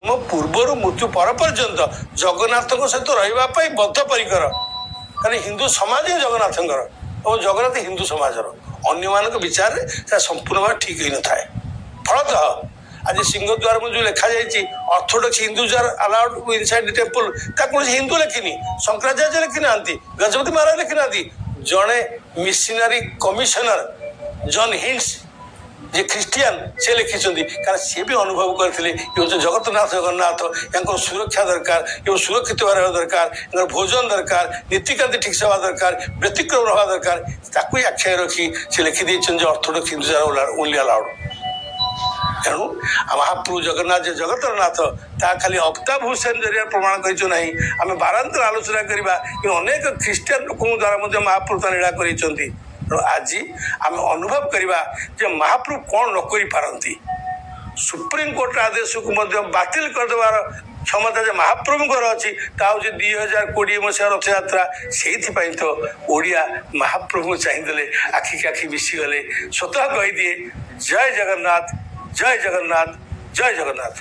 ମୋ ପୂର୍ବରୁ ମୃତ୍ୟୁ ପର ପର୍ଯ୍ୟନ୍ତ ଜଗନ୍ନାଥଙ୍କ ସହିତ ରହିବା ପାଇଁ ବଦ୍ଧପରିକର, କାରଣ ହିନ୍ଦୁ ସମାଜ ହିଁ ଜଗନ୍ନାଥଙ୍କର ଏବଂ ଜଗନ୍ନାଥ ହିନ୍ଦୁ ସମାଜର। ଅନ୍ୟମାନଙ୍କ ବିଚାରରେ ସେଟା ସମ୍ପୂର୍ଣ୍ଣ ଭାବେ ଠିକ୍ ହୋଇନଥାଏ। ଫଳତଃ ଆଜି ସିଂହଦ୍ୱାର ଯେଉଁ ଲେଖାଯାଇଛି "Orthodox Hindus are allowed inside the temple", ତା କୌଣସି ହିନ୍ଦୁ ଲେଖିନି, ଶଙ୍କରାଚାର୍ଯ୍ୟ ଲେଖିନାହାନ୍ତି, ଗଜପତି ମହାରାଜ ଲେଖିନାହାନ୍ତି। ଜଣେ ମିଶନାରୀ କମିଶନର ଜନ୍ ହିଣ୍ଟସ୍, ଯେ ଖ୍ରୀଷ୍ଟିଆନ, ସେ ଲେଖିଛନ୍ତି। କାରଣ ସିଏ ବି ଅନୁଭବ କରିଥିଲେ, ଇଏ ହେଉଛି ଜଗତନାଥ ଜଗନ୍ନାଥ, ୟାଙ୍କର ସୁରକ୍ଷା ଦରକାର, ଇଏ ସୁରକ୍ଷିତ ରହିବା ଦରକାର, ୟାଙ୍କର ଭୋଜନ ଦରକାର, ନୀତିକାନ୍ତି ଠିକ୍ ହେବା ଦରକାର, ବ୍ୟତିକ୍ରମ ହେବା ଦରକାର। ତାକୁ ହିଁ ଆଖିରେ ରଖି ସେ ଲେଖିଦେଇଛନ୍ତି ଯେ "Orthodox Hindus are only allowed"। ତେଣୁ ମହାପ୍ରଭୁ ଜଗନ୍ନାଥ ଯେ ଜଗତର ନାଥ, ତାହା ଖାଲି ଅଫତାବ ହୁସେନ ଜରିଆରେ ପ୍ରମାଣ କରିଛୁ ନାହିଁ। ଆମେ ବାରାନ୍ତର ଆଲୋଚନା କରିବା କିନ୍ତୁ ଅନେକ ଖ୍ରୀଷ୍ଟିଆନ ଲୋକଙ୍କ ଦ୍ୱାରା ମଧ୍ୟ ମହାପ୍ରଭୁ ତା ଲୀଳା କରିଛନ୍ତି। ତେଣୁ ଆଜି ଆମେ ଅନୁଭବ କରିବା ଯେ ମହାପ୍ରଭୁ କ'ଣ ନ କରିପାରନ୍ତି। ସୁପ୍ରିମକୋର୍ଟ ଆଦେଶକୁ ମଧ୍ୟ ବାତିଲ କରିଦେବାର କ୍ଷମତା ଯେ ମହାପ୍ରଭୁଙ୍କର ଅଛି, ତାହା ହେଉଛି 2020 ମସିହା ରଥଯାତ୍ରା। ସେଇଥିପାଇଁ ତ ଓଡ଼ିଆ ମହାପ୍ରଭୁଙ୍କୁ ଚାହିଁଦେଲେ ଆଖିକି ଆଖି ମିଶିଗଲେ। ସ୍ୱତଃ କହିଦିଏ, ଜୟ ଜଗନ୍ନାଥ, ଜୟ ଜଗନ୍ନାଥ, ଜୟ ଜଗନ୍ନାଥ।